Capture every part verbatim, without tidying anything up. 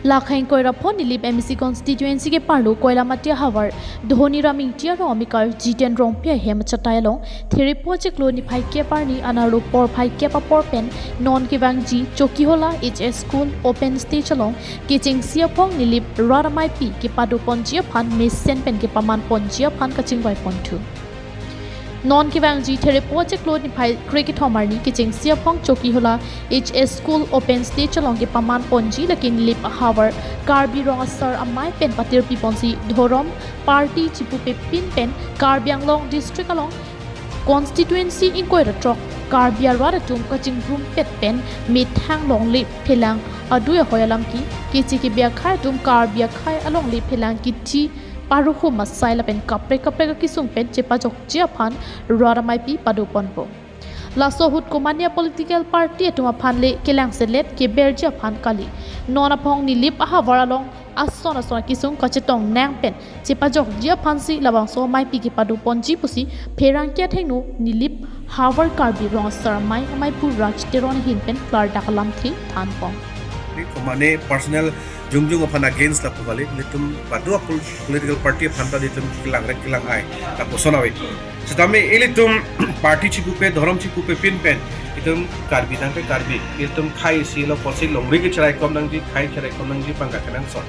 Lakhang koirapho Nilip M A C constituency ke parlo Koilamati ahavar Dhoniram Ingti arong amekar Jiten Rongpi ahem achatai along Therepo chiklo niphai kep arni anarlo porphai kep apor pen non kevangji Chokihola H S School open stage along kechengsi aphong Nilip rat ameipi kepadoponji aphan mesen pen kepamanponji aphan kachingvaiponthu. Non kevangji Therepo chiklo niphai krekethom arni kechengsi aphong Chokihola H S School open stage along kepamanponji lake Nilip ahavar Karbi Rong Asar Amei pen patirpiponsi dhorom party chipupe pin pen Karbi Anglong district along constituency ingkoi ra throk Karbi arat atum kachingrumpet pen methang longle phelang adui ahoi alam ke keche kebi akhei atum Karbi akhei alongle phelang kithi paruhum asai lapen kaprek kaprek akesung pen chepajokji aphan rat ameipi padoponpo. Laso ahut komatne political party atum aphan le kelangselet keberji aphan kali. Non aphong Nilip ahavar along ason ason akesung kachetong nang pen chepajokji aphansi labangso ameipi kepadoponji pusi pherangke athengno Nilip havar Karbi Rong Asar Amei ameiphu Raj Teron ahin pen klardak alamthe thanpon. Komatne personal jongjong aphan against lapu kali, nelitum badu apol-, political party aphan ta nelitum kelangrek kelang-ai lapuson ave. Setame ilitum party chipupe, dhorom chipupe pin pen itum Karbi nangke Karbi, itum khei isi lo pusi longri ke cheraikom nangji, khei cheraikom nangji pangka kenangsot.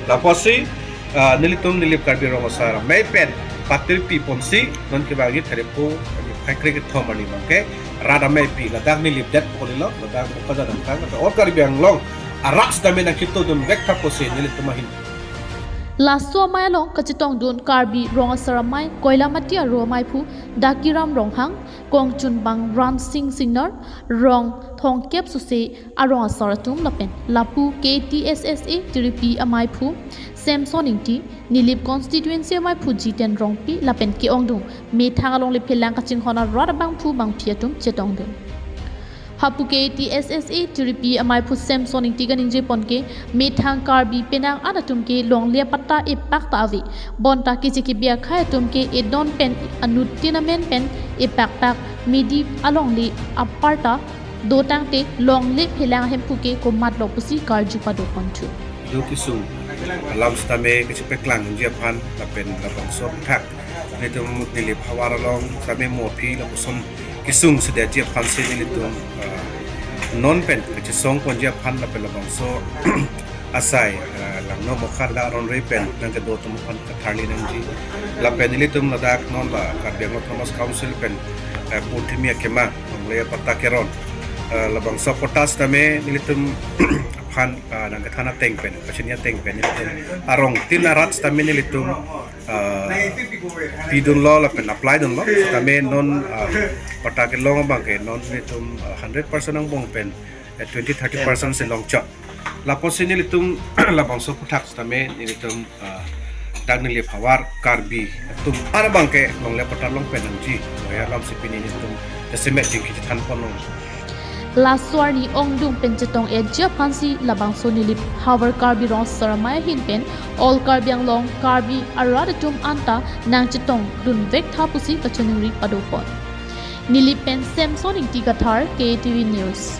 Lapusi ah, nelitum Nilip Karbi Rong Asar Amei pen patirpiponsi non kevangji Therepo niphai krekethom arni abangke rat ameipi ladak Nilip det pu kalilo, ladak Bokajan angkang, ladak all Karbi Anglong arat setame nangchetongdunvek tha pusi nelitum ahin. Laso amei along kachetongdun Karbi Rong Asar Amei Koilamati aro ameiphu Dakiram Ronghang, kongchunbang Ransing Singnar, rong thomkep suse arong asar atum lapen lapu K T S S A Tiripi ameiphu Samson Ingti, Nilip constituency ameiphu Jiten Rongpi lapen ke-ongdung methang alongle phelang kachinghon arat abangphu bangphi atum chetongdun. Hapu K T S S A Tiripi ameiphu Samson Ingti kaningjepon ke methang Karbi penang an atum ke longle apatta epak ta ave. Bonta keche kebi akhei atum ke edon pen anuttin amen pen epakpak midi alongle aparta dotangte longle phelang ahemphu ke komatlo pusi karju padoponthu. Do kesung alam setame kachepaklangji aphan lapen labangso aputhak nelitum Nilip havar along setame mo aphi lapuson kesung sedetji aphansi nelitum, ah, non pen kachesongponji aphan lapen labangso asai, ah, langno mokha la ronre pen nangkedo atum aphan katharli nangji. Lapen nelitum ladak non la Karbi Anglong Autonomous Council pen, ah, purthimi akema longle apatta keron, ah, labangso apatta setame nelitum aphan, ah, nangkethan ateng pen, kachini ateng pen nelitum arongtin arat setame nelitum, ah, pidunlo lapen apply dunlo. Setame non, ah, patta kelong abangke non nelitum, ah, hundred percent angbong pen, eh, twenty thirty percent si longchot. Lapusi nelitum labangso aputhak setame nelitum, ah, dak Nilip havar Karbi atum an abangke longle apatta long pen nangji. Waya alamsi pini nelitum jasemet jingki chethanponlong. Laso arni ongdung pen chetong-etji aphansi labangso Nilip havar Karbi Rong Asar Amei ahin pen all Karbi Anglong Karbi arat atum anta nangchetongdunvek tha pusi kachiningri padopon. Nilip pen Samson Ingti Kathar, K T V News.